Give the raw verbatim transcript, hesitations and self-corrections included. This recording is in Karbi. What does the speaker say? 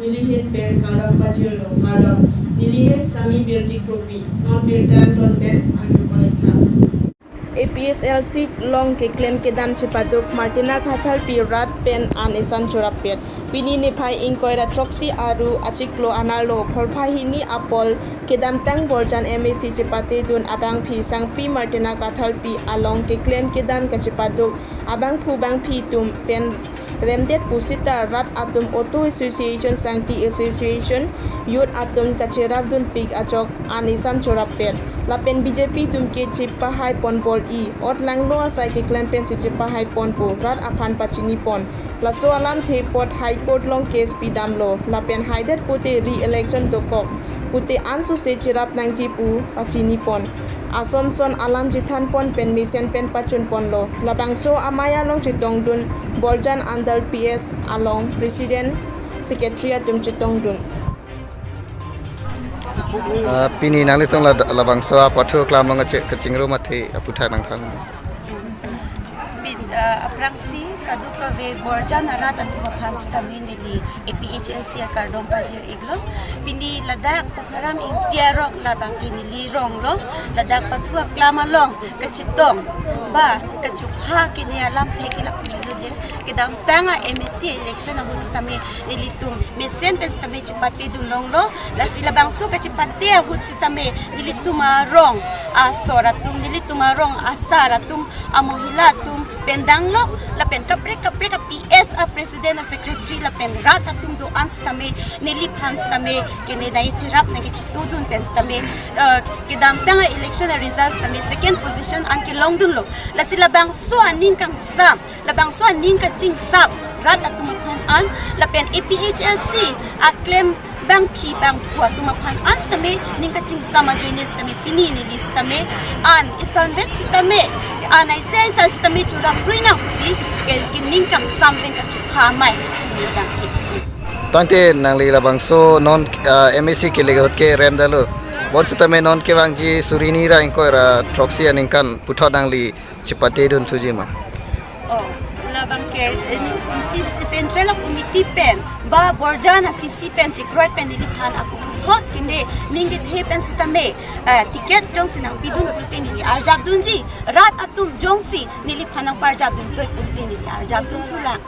Nelihin pen kardom pajirlo, kardom. Nelimen Sami Birti Kropi, non birta angton pen arju pon-ik tha. A P H L C along keklem kedam chepaduk Martina Kathalpi rat pen an isan chorap pet. Pini niphai ingkoi ra throksi aru achiklo anerlo pholpha hini apor kedamtang Borjan M A C chepatedun abangphi sangpi Martina Kathalpi along keklem kedam kachepaduk abangphu bangphi atum pen remdet pusita rat atum Auto Association, Sangti Association, Youth atum kacherapdunpik ajok an isan chorap pet. Lapen B J P atum ke chepahai pon bor-i, ot langno asai keklem pensi chepahai ponpo, rat aphan pachini pon. Laso alamthe apot High Court along case pidamlo, lapen haidet pute re-election dokok pute ansose cherap nangji pu pachini pon. Ason son alam chethan pon pen mesen pen pachun ponlo. Labangso amei along chetongdun Borjan under P S along President, Secretary atum chetongdun. Ah, pini nanglitum la, labangso apathu aklam along kache-, kachingrum athe aputhak nangthan. Pin, ah, aphrangsi kadokave Borjan arat atum aphan sitame neli A P H L C akardom pajir-iklo. Pini ladak Pokhara Ingti arong labang ke neli ronglo, ladak pathu aklam along kachetong ba kachupha kene alamthe ke lapu helo je, kedamtang a M A C election ahut sitame nelitum mesen pen sitame chepatedun longlo, lasi labangso kachepate ahut sitame nelitum arong asor atum, nelitum arong asar atum, amohila atum pen danglok, lapen kaprek kaprek a P S, a President, a Secretary lapen rat atum do-an sitame neliphan sitame kene nangcherap nangkachetongdun pen sitame, eh, kedamtang a election a result sitame second position an kelongdunlo. Lasi labangso aning kangsam, labangso aning kachingsam rat atum aphan an, lapen A P H L C aklem bangphi bangphu atum aphan an sitame ning kachingsam ajoine sitame pini neli sitame an isan vet sitame an aisa aisa sitame chorap rui nang pusi ke, kening kangsam pen kachupha amei neli dang ke. Tangte nangli labangso non, ah, M A C kelik ahut ke remdetlo. Bonsitame non kevangji suri hini ra ingkoi ra throksi aningkan puthot nangli chepatedun thuji ma? Oh, labang ke, eh, C C Central Committee pen ba Borjan a C C pen chekroi pen neliphan ako puthot kene ning kethe pen sitame, eh, ticket jongsi nangpidun pulote neli arjapdunji, rat atum jongsi neliphan nangparjapdun toi pulote neli arjapdun thulang.